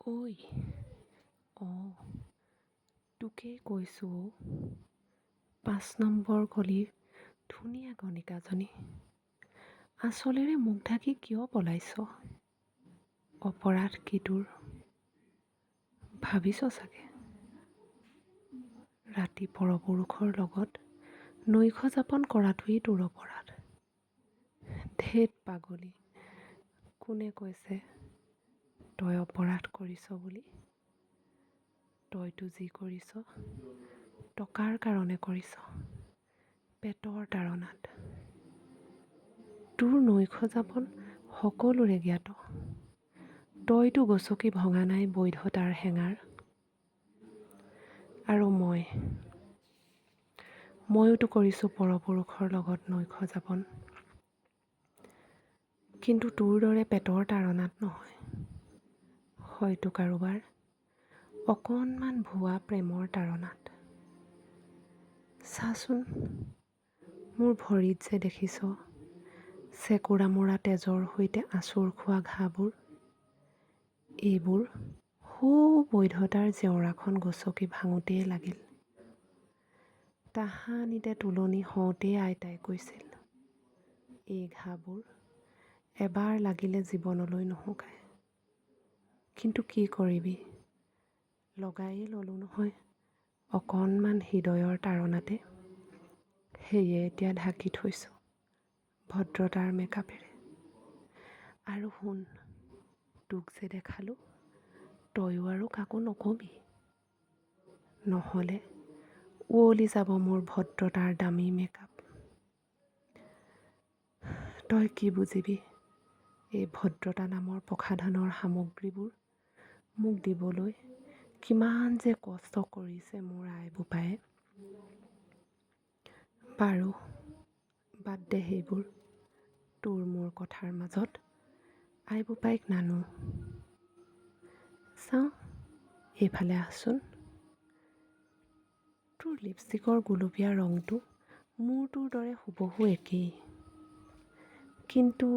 ঐ, অঁ, তোকেই কৈছোঁ অ'। 5 নম্বৰ গলিৰ ধুনীয়া গণিকাজনী, আঁচলেৰে মুখ ঢাকি কিয় পলাইছ? অপৰাধ কি তোৰ? ভাবিছ চাগে ৰাতি পৰপুৰুষৰ লগত নৈশ যাপন কৰাটোৱেই তোৰ অপৰাধ। ধেৎ পাগলী, কোনে কৈছে তই অপৰাধ কৰিছ বুলি? তইতো যি কৰিছ টকাৰ কাৰণে কৰিছ, পেটৰ তাড়নাত। তোৰ নৈশ যাপন সকলোৰে জ্ঞাত। তইতো গচকি ভঙা নাই বৈধতাৰ হেঙাৰ। আৰু ময়োতো কৰিছোঁ পৰপুৰুষৰ লগত নৈশ যাপন, কিন্তু তোৰ দৰে পেটৰ তাড়নাত নহয়, হয়তো কাৰোবাৰ অকণমান ভুৱা প্ৰেমৰ তাড়নাত। চাচোন, মোৰ ভৰিত যে দেখিছ চেকুৰা মৰা তেজৰ সৈতে আঁচোৰ খোৱা ঘাঁবোৰ, এইবোৰ সৌ বৈধতাৰ জেওৰাখন গচকি ভাঙোতেই লাগিল। তাহানিতে তোলনি হওঁতেই আইতাই কৈছিল, এই ঘাঁবোৰ এবাৰ লাগিলে জীৱনলৈ নুশুকায়। কিন্তু কি কৰিবি, লগায়েই ল'লোঁ নহয় অকণমান হৃদয়ৰ তাড়নাতে। সেয়ে এতিয়া ঢাকি থৈছোঁ ভদ্ৰতাৰ মেকআপেৰে। আৰু শুন, তোক যে দেখালোঁ, তয়ো আৰু কাকো নকবি, নহ'লে উৱলি যাব মোৰ ভদ্ৰতাৰ দামী মেকআপ। তই কি বুজিবি এই ভদ্ৰতা নামৰ প্ৰসাধনৰ সামগ্ৰীবোৰ মোক দিবলৈ কিমান যে কষ্ট কৰিছে মোৰ আই বোপায়ে। বাৰু বাদ দে সেইবোৰ, তোৰ মোৰ কথাৰ মাজত আই বোপাইক নানো। চাওঁ, এইফালে আহচোন। তোৰ লিপষ্টিকৰ গুলপীয়া ৰংটো মোৰটোৰ দৰে হুবহু একেই, কিন্তু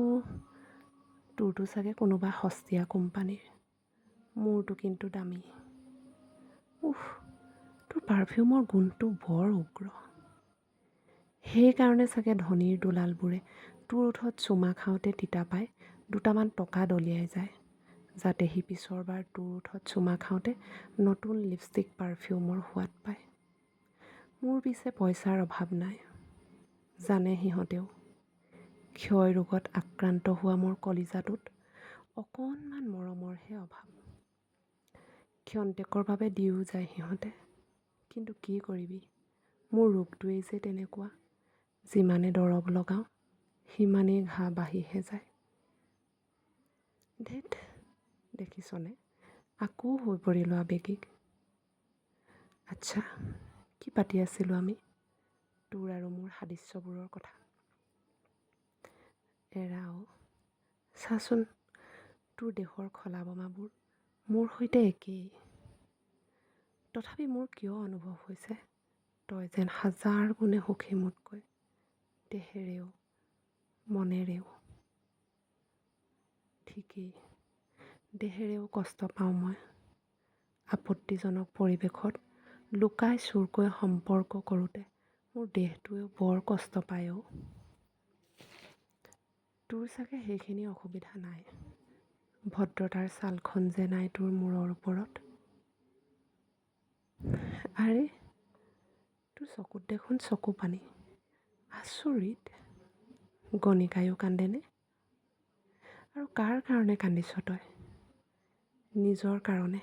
তোৰটো চাগে কোনোবা সস্তীয়া কোম্পানীৰ, মোৰটো কিন্তু দামী। উফ, তোৰ পাৰফিউমৰ গোন্ধটো বৰ উগ্ৰ। সেইকাৰণে চাগে ধনীৰ দুলালবোৰে তোৰ ওঠত চুমা খাওঁতে তিতা পাই দুটামান টকা দলিয়াই যায়, যাতে সি পিছৰবাৰ তোৰ ওঠত চুমা খাওঁতে নতুন লিপষ্টিক পাৰফিউমৰ সোৱাদ পায়। মোৰ পিছে পইচাৰ অভাৱ নাই, জানে সিহঁতেও। ক্ষয় ৰোগত আক্ৰান্ত হোৱা মোৰ কলিজাটোত অকণমান মৰমৰহে অভাৱ। ক্ষন্তেকৰ বাবে দিও যায় সিহঁতে, কিন্তু কি কৰিবি, মোৰ ৰোগটোৱেই যে তেনেকুৱা, যিমানে দৰৱ লগাওঁ সিমানেই ঘাঁ বাঢ়িহে যায়। ধেৎ, দেখিছনে আকৌ হৈ পৰিলোঁ আৱেগিক। আচ্ছা, কি পাতি আছিলোঁ আমি? তোৰ আৰু মোৰ সাদৃশ্যবোৰৰ কথা। এৰা অ', চাচোন, তোৰ দেহৰ খলা বমাবোৰ মোৰ সৈতে একেই। তথাপি মোৰ কিয় অনুভৱ হৈছে তই যেন হাজাৰ গুণে সুখী মোতকৈ, দেহেৰেও মনেৰেও। ঠিকেই, দেহেৰেও কষ্ট পাওঁ মই। আপত্তিজনক পৰিৱেশত লুকাই চুৰকৈ সম্পৰ্ক কৰোঁতে মোৰ দেহটোৱেও বৰ কষ্ট পায় অ'। তোৰ চাগে সেইখিনি অসুবিধা নাই, ভদ্ৰতাৰ ছালখন যে নাই তোৰ মূৰৰ ওপৰত। আৰে, তোৰ চকুত দেখোন চকু পানী, আচৰিত! গণিকায়ো কান্দেনে? আৰু কাৰ কাৰণে কান্দিছ তই? নিজৰ কাৰণে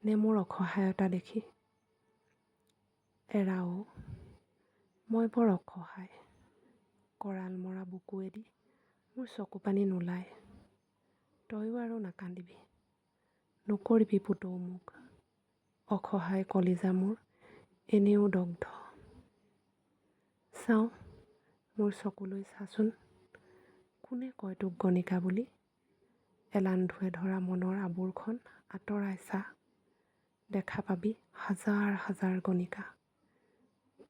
নে মোৰ অসহায়তা দেখি? এৰা অ', মই বৰ অসহায়। কৰাল মৰা বুকুৱেদি মোৰ চকু পানী নোলায়। তয়ো আৰু নাকান্দিবি, নকৰিবি পুতৌ মোক। অসহায় কলিজা মোৰ এনেও দগ্ধ। চাওঁ, মোৰ চকুলৈ চাচোন, কোনে কয় তোক গণিকা বুলি? এলান্ধুৱে ধৰা মনৰ আবুৰখন আঁতৰাই চা, দেখা পাবি হাজাৰ হাজাৰ গণিকা।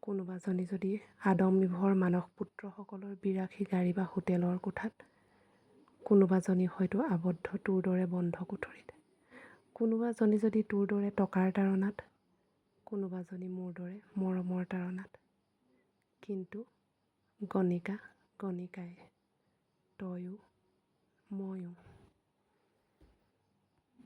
কোনোবাজনী যদি আদম ইভৰ মানস পুত্ৰসকলৰ বিলাসী গাড়ী বা হোটেলৰ কোঠাত, কোনোবাজনী হয়তো আবদ্ধ তোৰ দৰে বন্ধ কোঠৰীত। কোনোবাজনী যদি তোৰ দৰে টকাৰ তাড়নাত, কোনোবাজনী মোৰ দৰে মৰমৰ তাড়নাত। কিন্তু গণিকা গণিকাই, তয়ো ময়ো।